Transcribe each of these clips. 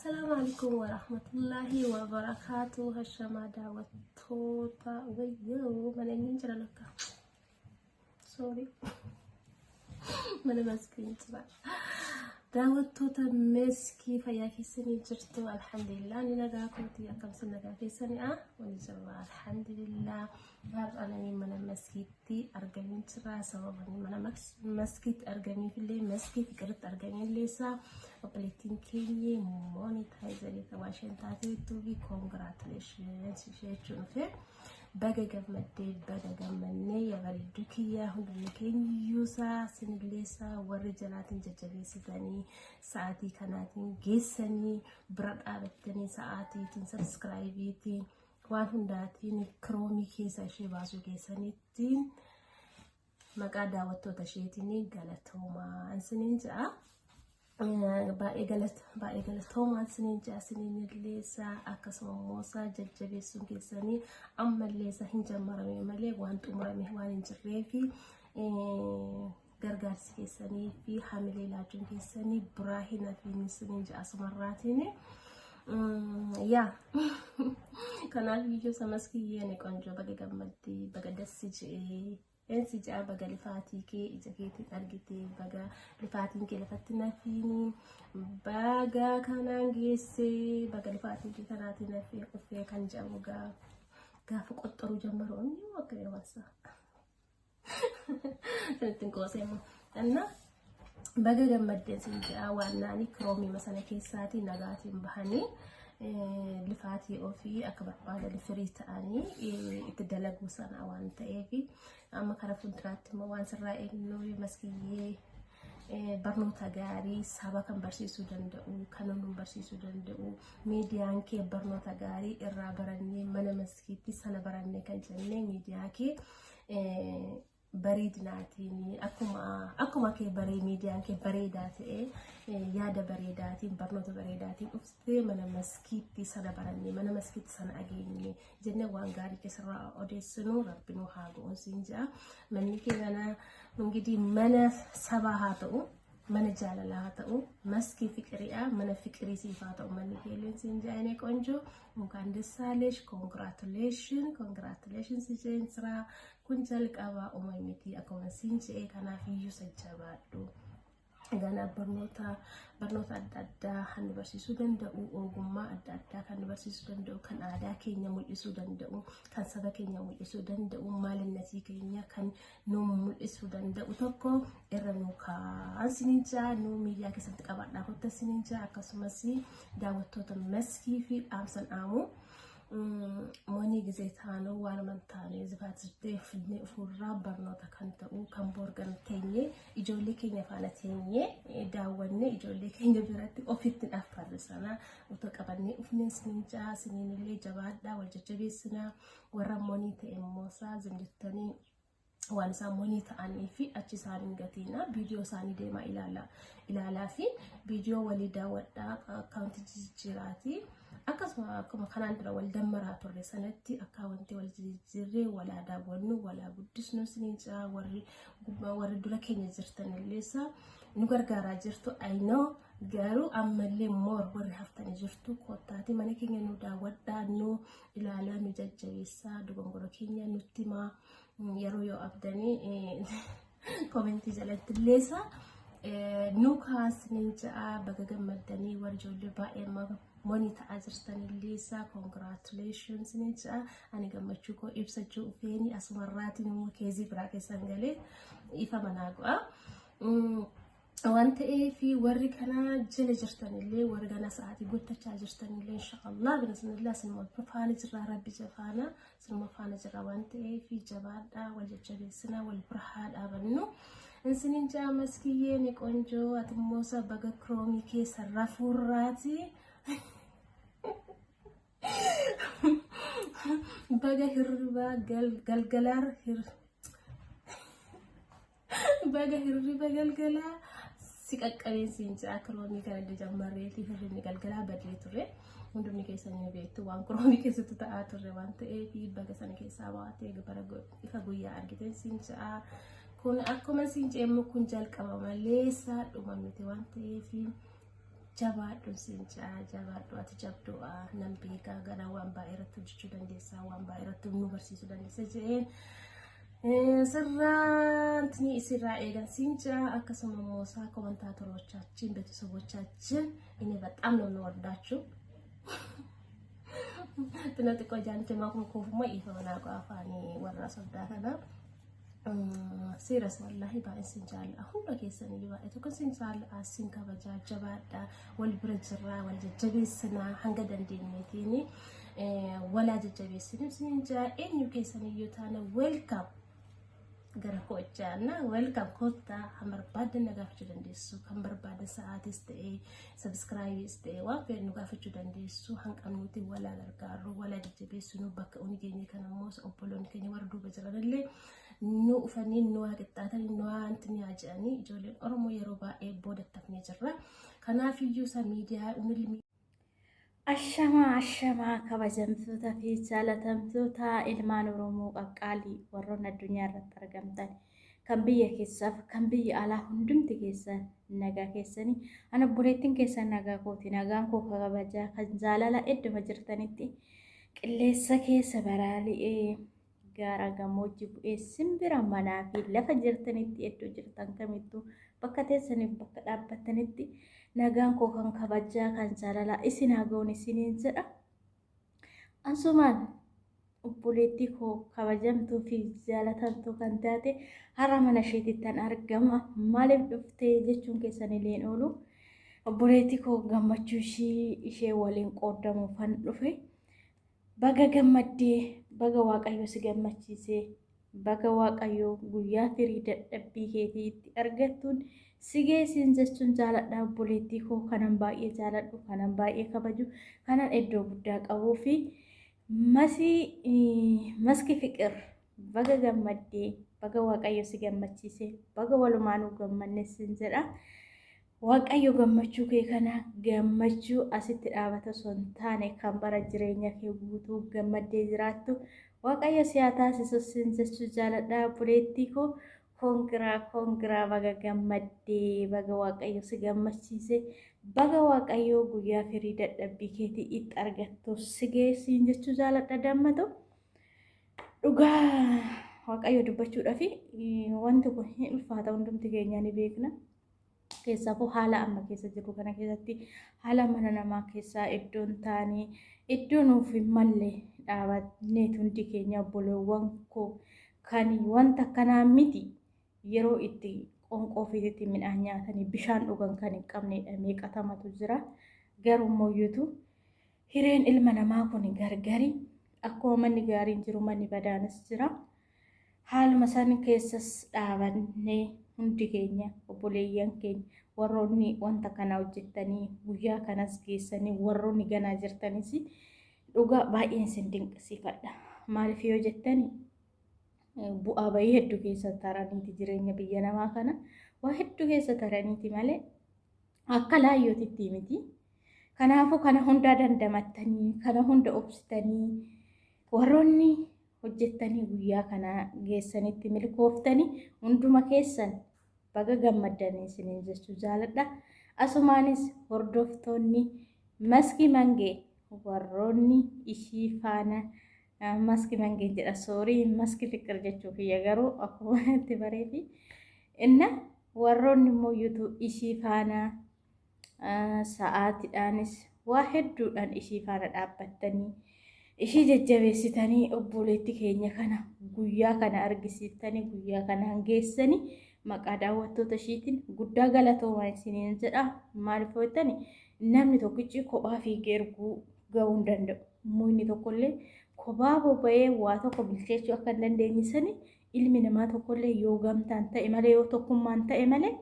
Assalaamu alaikum warahmatullahi wabarakaatu. Hashamaa daawwattoota, wayyoo, mana inni jira lakka. Sorry. Mana maskiin jira. Daawwattoota Meskii, fayyaa keessanii jirtu? Alhamdulillah, ni nagaa kooti. Akkamsin nagaa keessanii? Ah, wani jirra, alhamdulillah. Har'a namni mana maskiitti argamee jira. Sababa mana maskiitti argameef illee, maskii fiqiritti argamee illee, isaa obboleettiin keenya monetize ta'uu isheen taateettuu fi congratulations ishee jechuun dhufe. Baga gammaddee, baga gammannee, yaa bareedduu kiyyaa. Hundumni keenyiyyuusaa sinilleessaa warri jalaatiin jajjabeessitanii sa'aatii kanaatiin geessanii bira dhaabattanii, sa'aatiitiin, subscribe-iitiin, waan hundaatiin kiroomii keessa ishee baasuu keessanittiin maqaa daawwattoota isheetiin galatoomaa isiniin jedha. Baay'ee galata, baay'ee galatoomaa isiniin jedha. Isiniin illeessaa akkasuma immoo isaa jajjabeessuun keessanii ammallee isa hin jammarame malee waan xumurame waan hin jirreefi gargaarsi keessanii fi hamilee laachuun keessanii biraa hin hafiin isiniin jedha asumarraatiin. Yaa, kanaaf iyyuu samaskiyyee ni ቆንጆ, baga gammaddee, baga dassi je'ee. Ensi ja'a, baga lifaatii kee ija keetiin argite, baga lifaatiin kee lafatti nafiini, baga kanaan geessee, baga lifaatiin kee kanaatiin nafee dhufee kan jedhamu gaafa qoxxoruu jammaru inni akka yeroo isaa. Sanittiin qoosee immoo. Inna baga gammaddeen sin ja'a. Waan naani kiroomii sana keessaatii nagaatiin bahanii lifaatii ofii akka barbaadan firii ta'anii itti dalaguu sana waan ta'eef, amma karaa fuulduraatti immoo waan sirraa eegnu, maskiyyee, barnoota gaarii saba kan barsiisuu danda'u, kan nu barsiisuu danda'u, miidiyaan kee barnoota gaarii irraa barannee, mana maskiitti sana barannee kan jennee, miidiyaa kee bareedinaatiin akkuma kee baree, miidiyaan kee bareedaa ta'e, yaada bareedaatiin, barnoota bareedaatiin dhuftee, mana maskiitti sana barannee, mana maskiitti sana dhageenye jennee waan gaarii keessarraa odeessinu rabbi nu haa go'uun siin jedha. Manni kee mana እንግዲህ mana sabaa haa ta'u, mana jaalalaa haa ta'u, maskii fiqiriidha, mana fiqirii siif haa ta'u manni keeleen siin jedha. የኔ ቆንጆ እንኳን ደስ አለሽ፣ congratulation, congratulation si jeen jira. Kun jalqaba uumamiti miti akkuma siin jedhe, kanaaf iyyuu sajjabaadhu. Ganaa barnoota adda addaa kan nu barsiisuu danda'u, ogummaa adda addaa kan nu barsiisuu danda'u, kan aadaa keenya mul'isuu danda'u, kan saba keenya mul'isuu danda'u, maalinnatii keenya kan nu mul'isuu danda'u tokko irra nu kaan siniin jaa, nu miidiyaa keessatti qabadhaa kotта siniin jaa. Akkasumas daawwattoota maskii fi dhaamsan dhaamu. Monii gizee taanuu waan amantaanii zifaatistee fidnee ofirraa barnoota kan ta'u, kan boorgan teenyee ijoollee keenya faana teenyee daawwannee ijoollee keenya biratti ofitti affarre sana otoo qabannee dhufneen siniin jaa. Siniin illee jabaadhaa, wal jajjabeessinaa. Warra monii ta'e immoo isaa zimjettanii waan isaan monii ta'anii fi achi isaaniin gatiina, viidiyoo isaanii deemaa ilaalaa fi viidiyoo walii daawwadhaa, akkaawuntii jijjiiraati. Akkasuma akkuma kanaan dura wal dammaraa turre sanatti akkaawuntii wal jijjiirree walaa daawwannu, walaa guddisnu isiniin jira. Warri dura keenya jirtan illeessa nu gargaaraa jirtu, I know, garuu ammallee more warri haftanii jirtu kottaati mana keenya nu daawwadhaa, nu ilaalaa, nu jajjabeessaa, dogongora keenya nutti himaa. Yeroo yoo abdanii comment-ii jalatti illeessa nu kaasni ja'a. Baga gammaddanii, warri ijoollee baay'ee amma monii ta'aa jirtan illeessa congratulations ni ja'a. Ani gammachuu koo ibsachuu dhufeeni asumarraatiin immoo keezii biraa keessan galee ifa manaa go'a. Waan ta'eef warri kana jala jirtanillee, warri gana sa'aatii guuttachaa jirtanillee, inshaallah binismillah sinuma faana jirra, rabbi jafaana sinuma faana jirra waan ta'eef jabaadhaa, wal jajjabeessinaa, wal bira haa dhaabannu. Isinin jaa, maskiyyee ni ቆንጆ, ati immoo baga kiroomii keessa rafuurraati. Baga hirribaa galgalaa, baga hirriba galgalaa si qaqqabeen siin jaa. Kiroomii kana jammarreetii hirribni galgalaa badee ture. Hundumni keessanii beektu waan kiroomii keessatti ta'aa turre waan ta'eef, baga sana keessaa baatee bara ifa guyyaa argiteen siin jaa. Kun akkuma siin jeemmu kun jalqaba malee dhuma miti waan ta'eef Jabaadhu siin jaa, jabaadhu, ati jabdu'a nan beekaa, gara waan baay'ee irratti hojjechuu dandeessaa, waan baay'ee irratti nu barsiisuu dandeessa jedheen sirraantini isirraa eegan siin jaa. Akkasuma immoo isaa ኮመንታተሮቻችን ቤተሰቦቻችን እኔ በጣም ነው የምወዳችሁ። Xinnoo xiqqoo jaanti kun kuufuma dhiifama naa afaanii warra sobdaa kana. Serious, wallaahi baay'ee sin jaalladha. Hunda keessanii baay'ee tokko sin jaalladha, sin kabajaa, jabaadha, wal bira jirraa, wal jajjabeessinaa, hanga dandeenyeetiin walaa jajjabeessinu sin jaa. Eenyu keessaniyyuu taana welcome gara kochaana, welcome, kottaa, kan barbaadan na gaafachuu dandeessu, kan barbaadan sa'aatis ta'ee subscribe ta'ee waan fedhe nu gaafachuu dandeessu. Hanqamnuti walaa gargaarru, walaa jajjabeessinu. Bakka uni geenye kan ammoo obboloonni keenya warra duuba jiranillee nu dhufanii nu haa qixxaatanii, nu haa wanti haa jedhanii. Ijoolleen Oromoo yeroo baay'ee boodattafnee jirra. Kanaafiyyuu isa miidiyaa unilmi Ashamaa, ashamaa, kabajamtoota fi jaalatamtoota ilmaan Oromoo qaqqaalii warroonni addunyaa irratti argamtan, kan biyya keessaaf kan biyya alaa, hundumti keessan nagaa keessanii? Ana obboleettiin keessan nagaa kooti. Nagaan koo kabajaa kan jaalala idduma jirtanitti qilleensa keessa baraali'ee gaara gammoojjii bu'ee simbira manaa fi lafa jirtanitti, iddoo jirtan kamittuu, bakka teessaniif bakka dhaabbattanitti nagaan koo kan kabajaa kan jaalalaa isin haa ga'uun isiniin jedha. Asumaan obboleettii koo kabajamtuu fi jaalatamtuu kan taate har'a mana isheetitti argama. Maaliif dhuftee jechuun keessan illee oolu. Obboleettii koo gammachuu ishii ishee waliin qoodamuufan dhufe. Baga gammaddee, baga Waaqayyo si gammachiisee, baga Waaqayyo guyyaa firii dadhabbii keetii itti argattuun si geessiin jechuun jaaladha. Obboleettii koo kanan baay'ee jaaladhu, kanan baay'ee kabaju, kanan iddoo guddaa qabuu fi masii maski fiqir, baga gammaddee, baga Waaqayyo si gammachiise, baga walumaanuu gammanne sin jedha. Waaqayyo gammachuu kee kana gammachuu asitti dhaabata osoo hin taane kan bara jireenya kee guutuu gammaddee jiraattu Waaqayyo si haa taasisu sin jechuu jaaladha. Obboleettii koo, congra, congra, baga gammaddee, baga Waaqayyo si gammachiise, baga Waaqayyo guyyaa firii dadhabbii keetii itti argattu si geessiin jechuu jaaladha dammatu. Dhugaa Waaqayyo dubbachuudhaaf wanti kun hin ulfaata, hundumti keenya ni beekna. Keessaafuu haala amma keessa jirru kana keessatti, haala mana namaa keessaa iddoon taanii iddoo nuuf hin malle dhaabatneet, hundi keenya obboleewwan koo kan wanta akkanaa miti, yeroo itti qoonqoo ofiitti midhaan nyaatanii bishaan dhugan kan hin qabnedha meeqatamatu jira. Garuu mooyyuutu hireen ilma namaa kun gargari. Akkuma manni gaariin jiru manni badaanis jira. Haaluma san keessas dhaabannee hundi keenya obboleeyyan keenya warroonni wanta kana hojjettanii guyyaa kanas geessanii, warroonni ganaa jirtanis, dhugaa baay'een isin dinqisiifadha. Maaliif yoo jettani, bu'aa bahii hedduu keessa taraniiti, jireenya biyya namaa kana waa hedduu keessa taraniiti malee akka laayyootitti miti. Kanaafuu kana hundaa dandamattanii, kana hunda obsitanii, warroonni hojjettanii guyyaa kana geessanitti milkooftanii, hunduma keessan baga gammaddanii isiniin jechuu jaaladha. Asumaanis hordoftoonni Maskii Mangee, warroonni ishii faana, Maskii Mangee jedha, sorry, Maskii Fiqir jechuu kiyya, garuu akkuma itti bareefi inna, warroonni immoo yuutuu ishii faana sa'aatiidhaanis waa hedduudhaan ishii faana dhaabbattanii ishii jajjabeessitanii obboleetti keenya kana guyyaa kana argisiiftanii guyyaa kanaan geessanii, maqaa daawwattoota ishiitiin guddaa galatoomaa isiniin jedha. Maaliif jettani, namni tokkichi kophaa fiigee erguu ga'uu hin danda'u. Mukni tokkollee kophaa bobba'ee waa tokko bilcheessuu akka hin dandeenye sani, ilmi namaa tokkollee yoo gamtaan ta'e malee, yoo tokkummaan ta'e malee,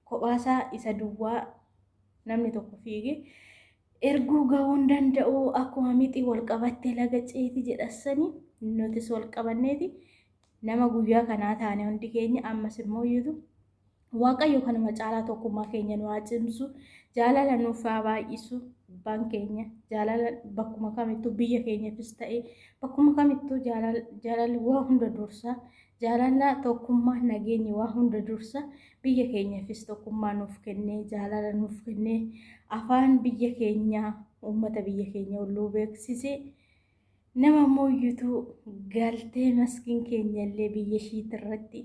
kophaasaa isa duwwaa namni tokko fiigee erguu ga'uu hin danda'u. Akkuma mixii wal qabattee laga ceeti jedhasanii, nutis wal qabanneeti nama guyyaa kanaa taane hundi keenya. Ammas immoo iyyuu Waaqayyo kanuma caalaa tokkummaa keenya nu haa cimsu, jaalala nuuf haa baay'isu. Abbaan keenya jaalala bakkuma kamittuu, biyya keenyafis ta'e bakkuma kamittuu, jaalalli waa hunda dursa. Jaalala, tokkummaa, nageenyi waa hunda dursa. Biyya keenyaafis tokkummaa nuuf kennee, jaalala nuuf kennee, afaan biyya keenyaa uummata biyya keenya olluu beeksisee, nama mooyyutuu galtee maskiin keenya illee biyya ishiitti irratti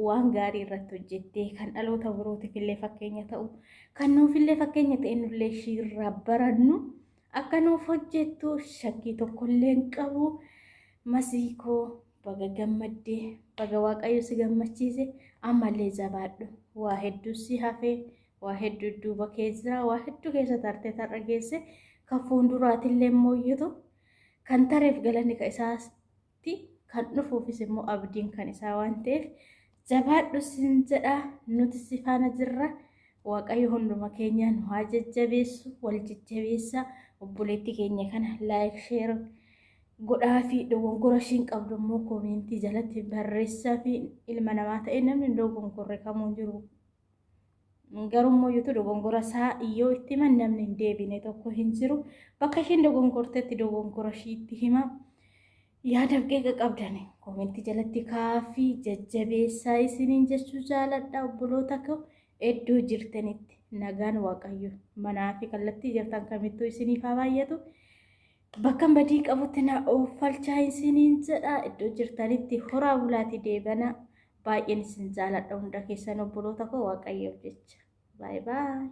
waan gaarii irratti hojjettee, kan dhaloota birootiif illee fakkeenya ta'u, kan nuuf illee fakkeenya ta'e, nullee ishii irraa barannu akka nuuf hojjettu shakkii tokkollee hin qabu. Masiikoo, baga gammaddee, baga Waaqayyo si gammachiise. Ammallee jabaadhu, waa hedduu si hafee, waa hedduu duuba kee jira, waa hedduu keessa tartee tarra geesse. Kan fuulduraatillee mooyyatu kan tareef galanni kan isaatti, kan dhufuufis immoo abdiin kan isaa waan ta'eef, jabaadhu sin jedha. Nuti si faana jirra. Waaqayyo hunduma keenya nu haa jajjabeessu, wal jajjabeessa. Obboleettii keenya kana like, share godhaa fi dogongora ishiin qabdu immoo koomentii jalatti barreessaa fi ilma namaa ta'e namni hin dogongorre kamuu hin jiru. Garuu immoo yoo dogongora isaa yoo itti himan namni hin deebine tokko hin jiru. Bakka ishiin dogongortetti dogongora ishiitti hima. Yaada qeeqa qabdan koomentii jalatti kaafii jajjabeessaa isiniin jechuu jaaladha. Obboloota koo, iddoo jirtanitti nagaan Waaqayyo manaa fi kallattii jirtan kamittuu isiniif haa baay'atu. Bakka badii qabutti na ooffalchaa isiniin jedha. Iddoo jirtanitti horaa bulaatii deebana. Baay'een isin jaaladha hunda keessan, obboloota koo, Waaqayyoof jecha. Baay'ee baay'ee.